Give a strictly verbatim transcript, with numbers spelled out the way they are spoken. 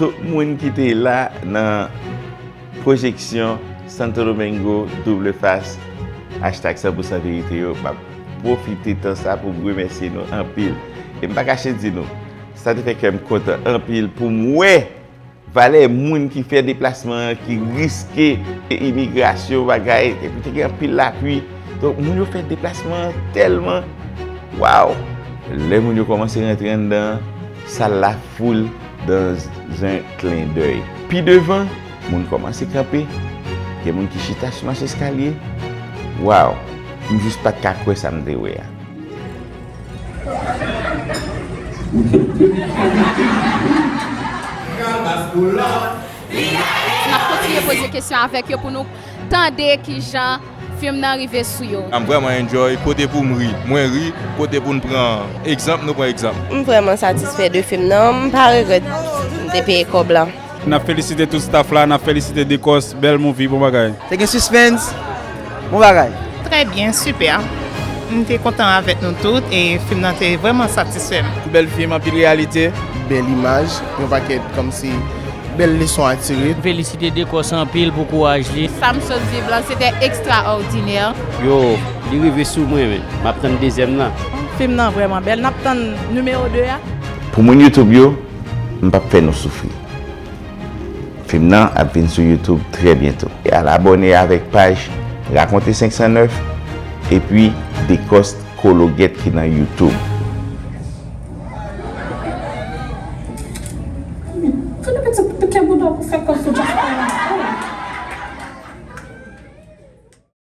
Tout moun ki te la nan pwojeksyon Santo Domingo Double Face, hashtag san pou san verite yo, m ap pwofite tan sa pou m remèsye nou anpil. E m pa kache di nou, sa te fè kè m kontan anpil pou m wè valè moun ki fè deplasman an, ki riske imigrasyon, bagay, epi te gen anpil lapli. Donk, moun yo fè deplasman an tèlman, waw! Lè moun yo kòmanse rantre anndan an, sal la foul dans un clin d'œil. Pi devan, moun kòmanse kanpe, gen moun ki chita sou mach eskalye. Waw! M jis pa t ka kwè sa m te wè a. N ap kontinye poze kesyon avèk yo pou nou tande kijan fim nan rive sou yo. M vrèman enjoy, kote pou m ri, mwen ri, kote pou n pran egzanp, nou pran egzanp. M vrèman satisfè de fim nan, m pa regrèt m te peye kòb la. N ap felisite tout staff la, n ap felisite Dekòs, bèl movie, bon bagay. Te gen suspens, bon bagay. Trè byen, sipè. M te kontan avèk nou tout e fim nan te vrèman satisfè m. Bèl fim, anpil reyalite. Bèl imaj, yon pakèt kòmsi bèl leson a tire. M felisite Dekòs anpil pou kouraj li. Sa m sot viv lan se te ekstraòdinè. Yo, li rive sou mwen men. M ap tann dezyèm nan. Fim nan vrèman bèl. N ap tann nimewo de a. Pou moun YouTube yo, m p ap fè nou soufri. Fim nan ap vin sou YouTube trè byento. Al abòne avèk paj Rakonte senk san nèf epi Decoste Kologèt ki nan YouTube.